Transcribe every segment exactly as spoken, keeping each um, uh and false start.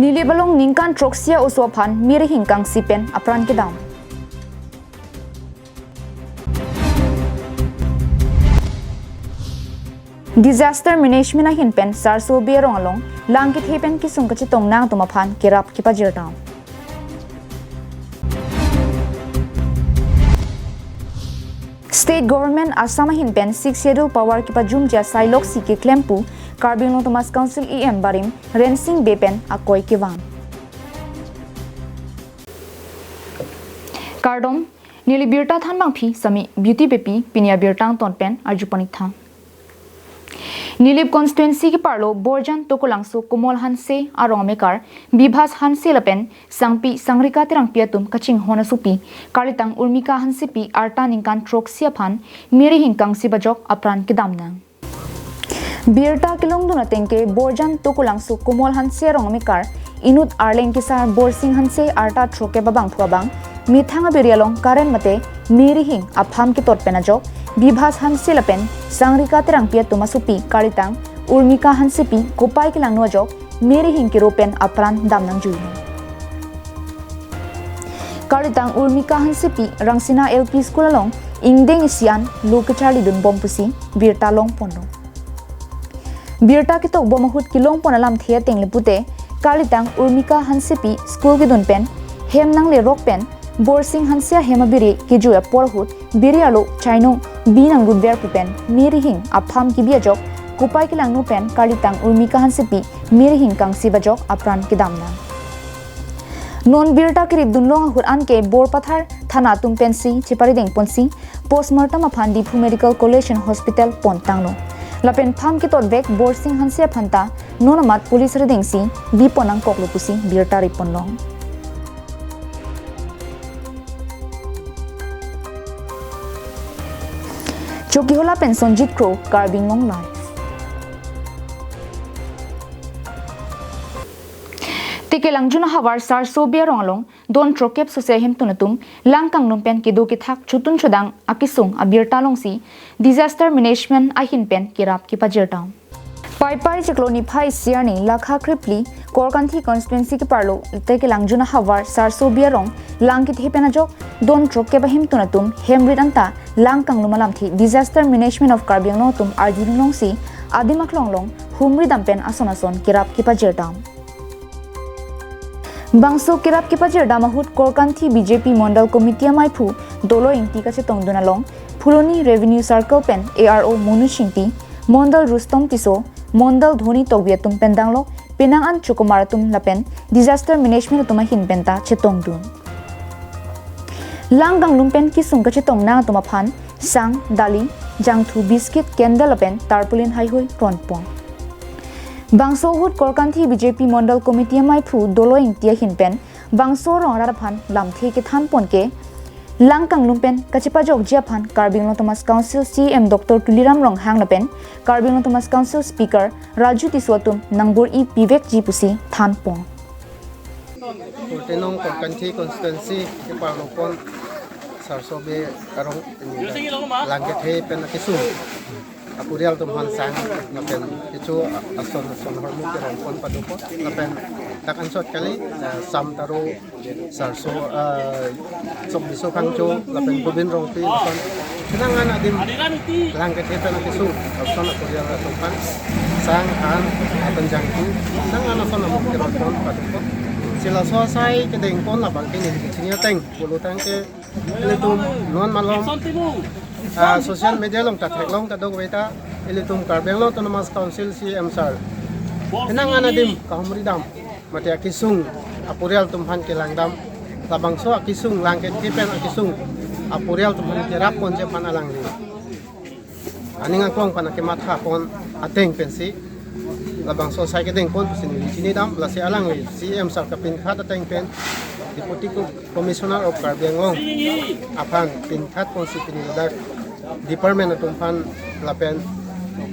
Nilip along ningkan throksi a-oso aphan mirihing kangsi pen apran kedam. Disaster Management ahin pen Sarso Bey arong along lang kethe pen kesung kachetong nangtum aphan kerap kepajirdam. State Government Assam ahin pen Sixth Schedule power kepajumji asai loksi keklem pu Karbi Anglong Autonomous Council E M barim Rensing Bey pen akoi kevan. Kardom, neli birta thanbangpi Sami Beauty Beypi, pini abirta angton pen arju pon-ik tha. Nilip constituency keparlo Borjan Tokolangso Komol Hanse arong amekar Bibhas Hanse lapen sangpi Sangrika Terangpi atum kachinghon asopi karlitang Urmika Hansepi arta ningkan throksi aphan mirihing kangsi bajok apran kedam nang. Birta kelongdun ateng ke Borjan Tokolangso Komol Hanse arong amekar inut arleng kesar Borsing Hanse arta throkkep abangphu abang methang abiri along current mate mirihing apham ketot pen ajok Bibhas Hanse lapen Sangrika Terangpi atum asopi karlitang Urmika Hansepi kopai kelangno ajok mirihing kero pen apran dam nangjui. Karlitang Urmika Hansepi Rangsina L P School along ingdeng isi an lo kecharlidun bom pusi birta long ponlo. Birta ketok bom ahut kelong pon alamthe ateng le pute karlitang Urmika Hansepi school kedun pen hem nanglerok pen Borsing Hanse ahem abiri kejui apor ahut biri arlo chainong bi nangdunver pu pen mirihing apham kebi ajok kopai kelangno pen karlitang Urmika Hansepi mirihing kangsi bajok apran kedam nang. Non birta keripdun long ahut anke Borpathar thana atum pensi cheparideng ponsi postmortem aphan Diphu Medical College and Hospital pontanglo. Lapen pham ketot vek Borsing Hanse aphan ta non amat police ridengsi bi pon nangkoklo pusi birta ri pon long. Chokihola pen Sonjit Kro, Karbi Anglong Live. Teke Langjun ahavar Sarso Bey arong along don throkkep sose ahemtun atum lang kanglum pen kedo kethak chotun chodang akesung abirta longsi Disaster Management ahin pen kerap kepajirdam. Paipai chiklo niphai isi arni Lakha Kripli Korkanthi constituency keparlo Teke Langjun ahavar Sarso Bey arong lang kethe pen ajok don throkkep ahemtun atum hem rit anta lang kanglum alamthe Disaster Management of Karbi Anglong atum arjudun longsi adim aklong along humri dam pen ason ason kerap kepajirdam. Bangso kerap kepajirdam ahut Korkanthi B J P Mondal Committee amaiphu Dolo Ingti kachetongdun along Phuloni Revenue Circle pen A R O Monu Shingti, Mondal Rustom Tisso, Mondal Dhoni Tokbi atum pen danglok penang an chokomar atum lapen Disaster Management atum ahin penta chetongdun. Lang kanglum pen kesung kachetong nang atum aphan sang, dali, jangthu, biscuit, candle lapen tarpaulin haihui kron pon. Bangso ahut Korkanthi B J P Mondal Committee amaiphu Dolo Ingti ahin pen bangso rong arat aphan lamthe kethan pon ke lang kanglum pen kachepajokji aphan Karbi Anglong Autonomous Council C E M Doctor Tuliram Ronghang lapen Karbi Anglong Autonomous Council Speaker Raju Tisso atum nangbor-i pivekji pusi than pon. Korte nong Korkanthi constituency keparlo pon Sarso Bey arong lang kethe pen akesung apurial atum aphan sang lapen kecho ason ason ahormu kerong pon pado pon lapen dak ansot kali, eh, Sam Taro, Sarso, eh, Sokbiso Phangcho lapen Gobin Rongpi lapen penang an adim lang kethe pen akesung ason apurial atum aphan sang, an, lapen jangthu penang an ason ahormu kerong pon pado pon. Si laso asai kedeng pon labang ke neli kachini ateng pulo tangte ilitum non malom, ah, social media along ta theklong ta dok veta ilitum Karbi Anglong Autonomous Council C E M sir penang an adim kahumri dam mate akesung apurial atum aphan kelang dam, labangso akesung lang kethe pen akesung apurial atum aphan kerap ponji aphan alangli aning aklong aphan kematha pon ateng pensi labangso asai kedeng pon pusi neli chini dam, lasi alangli C E M sir kapinkhat ateng pen Deputy Co-, Commissioner of Karbi Anglong aphan pinkhat ponsi pini ladak department atum aphan lapen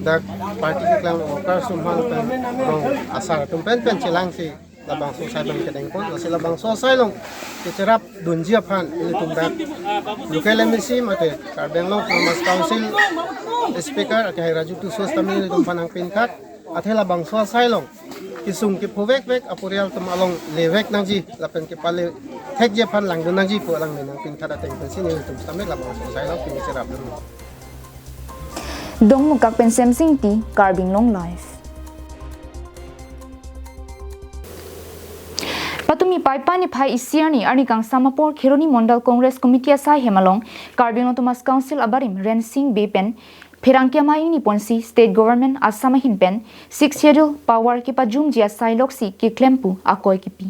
dak party keklang workers atum aphan lapen rong asar atum pen pen chelangsi labangso asai abang kedeng pon, lasi labangso asai along kecherap dunji aphan ilitum dak local M A C mate Karbi Anglong Autonomous Council Speaker akehai Raju Tisso setame ilitum aphan nangpinkhat, athe labangso asai along Kesung kephovekvek aporial atum along levek nangji lapen kepale thekji aphan langdun nangji pu alangli nangpintha ateng pensi nelitum sitame labangso asai along pini cherapdun. Dongmukak pen Semsing Ingti, Karbi Anglong Live. Patumi Paipai niphai isi arni, arni kangsam apor Kheroni Mondal Congress Committee asai hem along Karbi Anglong Autonomous Council abarim Rensing Bey pen pherangke amei ingni ponsi State Government Assam ahin pen Sixth Schedule power kepajumji asai loksi keklem pu akoi kipi.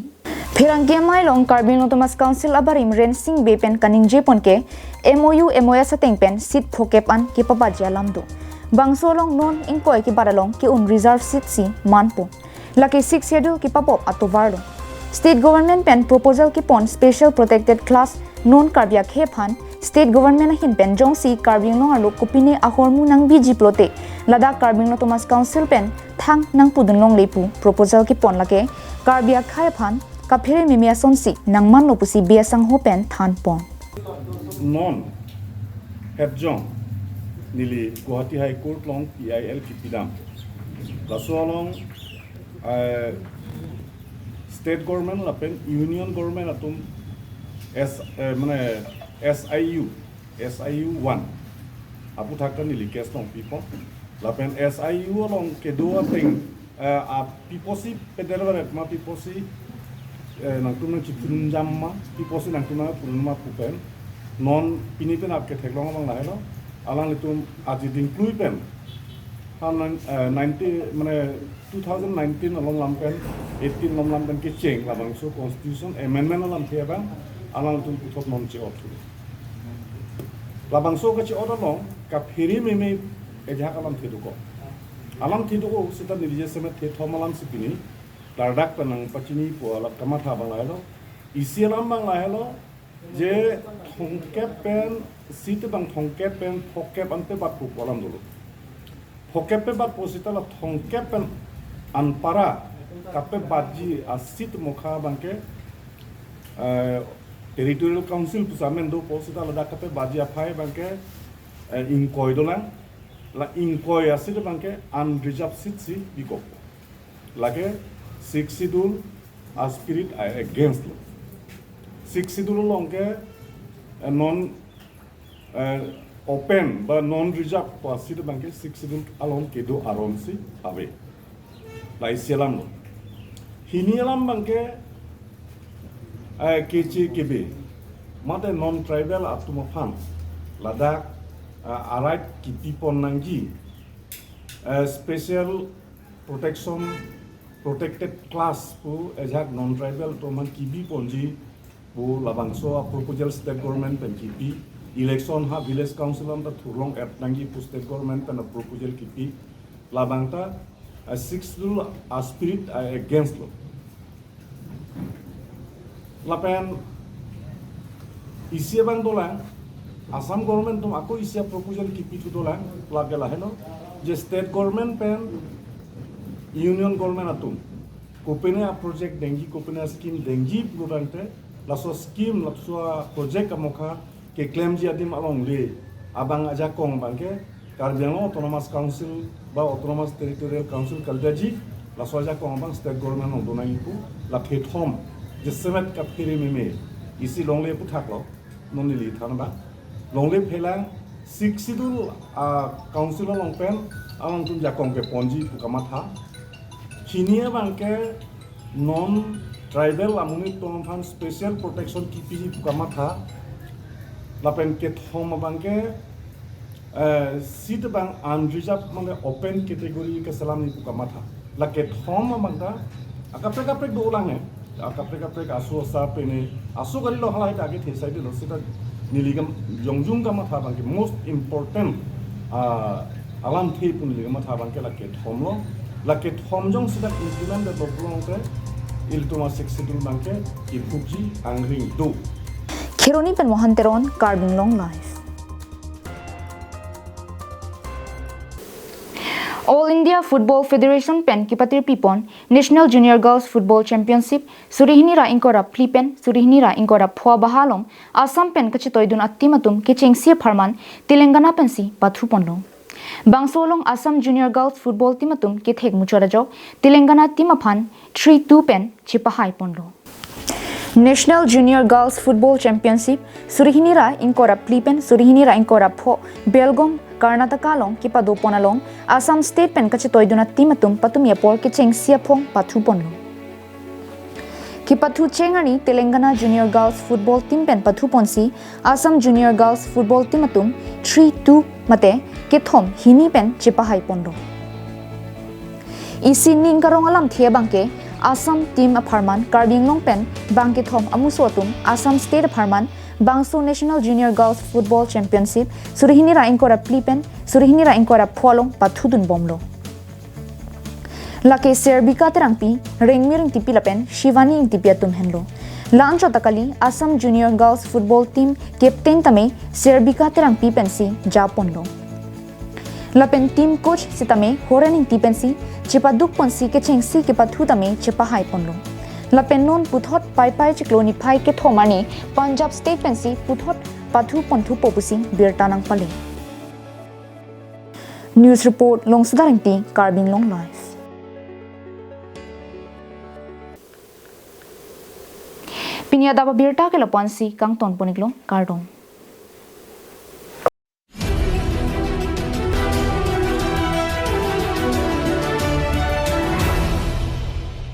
Pherangke amei along Karbi Anglong Autonomous Council abarim Rensing Bey pen kaningje pon ke M O U, M O S ateng pen seat phokep an kepabaji alam do. Bangso along non ingkoi kebat along ke-un reserve seat si manpo. Lake Sixth Schedule kepabop atovar lo. State Government pen proposal kepon Special Protected Class non Karbi akhei aphan State Government ahin pen jongsi Karbi Anglong arlo kopine ahormu nangbiji pulote ladak Karbi Anglong Autonomous Council pen thang nangpudun longle pu proposal kepon lake Karbi akhei aphan kaphere meme asonsi nangmanlo pusi Bey asangho pen thanpon. Non hepjong neli Guwahati High Court along P I L kipidam. Laso along, eh, State Government lapen Union Government atum S, eh, mane S I U, S I U one aputhak ta neli case along pipon. Lapen S I U along kedo ateng, eh, apiposi pederveret ma, piposi, eh, nangtum nangchipudunjam ma, piposi nangtum nangpudun ma pu pen non pini pen ap ketheklong abang lahelo. Alanglitum aji dingklui pen ha nang, eh, ninety, mane two thousand nineteen along lam pen, eighteen along lam pen kecheng labangso Constitution Amendment alamthe abang alanglitum puthot non che-ot thu. Labangso kache-ot along kaphere meme ajahak alamthe dokok. Alamthe dokok seta neli jasemet thethom alamsi pini ladak pen nangpachinipo alam kamatha abang lahelo. Isi alam abang lahelo, je thomkep pen, seat abang thomkep pen phokep an pebatpo pu alam dolo. Phokep pebatpo seta la thomkep pen anpara kapebatji a-seat mokha abang ke, eh, Territorial Council pusi amen dopo, seta ladak kapebatji aphai abang ke, eh, ingkoi dolang. La ingkoi a-seat abang ke unreserved seat si bikok. Lake Sixth Schedule a-spirit a-against lo. Sixth Schedule along ke, eh, non, eh, open ba non reserve pu a-seat abang ke Sixth Schedule along kedo aron si ave. La isi alam lo. Hini alam abang ke, eh, keche kebe mate non tribal atum aphan ladak, eh, a-right kipipon nangji, eh, special protection, protected class pu ajahak non tribal atum aphan kibiponji pu labangso a-proposal State Government pen kipi. Election ha Village Council anta thurlong-et nangji pu State Government pen a-proposal kipi. Labang ta, eh, Sixth Schedule a-spirit a-against lo. Lapen isi abang dolang, Assam Government atum ako isi a-proposal kipithu dolang, lake lahelo, je State Government pen Union Government atum kopine a-project dengji, kopine a-scheme dengji pulotangte, laso scheme, laso a-project amokha keklemji adim alongle abang ajakong abang ke Karbi Anglong Autonomous Council ba Autonomous Territorial Council kalidaji, laso ajakong abang State Government along donangji pu la thethom, jasemet kaphere meme isi longle aputhak lo, non neli than abang. Longle phelang Sixth Schedule a-council along pen alangtum jakong keponji pu kamatha. Hini abang ke non tribal amonit atum aphan special protection kipiji pu kamatha. Lapen kethom abang ke, eh, seat abang unreserved mane open category keselamji pu kamatha. La kethom abang ta akaprek kaprek dolang he. Akaprek kaprek aso asa pene aso kali lo, halahai ta ake thesai dilo, seta neli kam jongjung kamatha abang ke most important, ah, alamthe pu neli kamatha abang ke la kethom lo. La kethom jongsi dak implement det lo pulotangte ilitum a-Sixth Schedule abang ke iphukji angring do. Kheroni pen Mohan Teron, Karbi Anglong Live. All India Football Federation pen kepatirpipon National Junior Girls Football Championship suri hini ra ingkoi ra phli pen suri hini ra ingkoi ra pho abaha along Assam pen kachetoidun a-team atum kechengsi apharman Telangana pensi pathuponlo. Bangso along Assam Junior Girls Football Team atum kethek muchot ajok Telangana team aphan three two pen chepahai ponlo. National Junior Girls Football Championship suri hini ra ingkoi ra phli pen suri hini ra ingkoi ra pho Belgaum, Karnataka along kepado pon along Assam State pen kachetoidun a-team atum patumi apor kechengsi aphong pathu ponlo. Kepathu cheng arni Telangana Junior Girls Football Team pen pathu ponsi Assam Junior Girls Football Team atum three two mate kethom hini pen chepahai ponlo. Isi ning karong alamthe abangke Assam team apharman Karbi Anglong pen bang kethom amuso atum Assam State apharman bangso National Junior Girls Football Championship suri hini ra ingkoi ra phli pen suri hini ra ingkoi ra pho along pathudun bomlo. Lake Serbika Terangpi, Rengmir Ingtipi lapen Shivani Ingtipi atum henlo. La-anchot ta kali Assam Junior Girls Football Team captain tame Serbika Terangpi pensi ja ponlo. Lapen team coach sitame Horen Ingti pensi chepaduk ponsi kechengsi kepathu tame chepahai ponlo. Lapen non puthot Paipai chiklo niphai kethom arni Punjab State pensi puthot pathu ponthupo pusi birta nangpale. News report, Longsedar Ingti, Karbi Anglong Live. Pini adap abirta ke lapu-ansi kangton pon-iklo, kardom.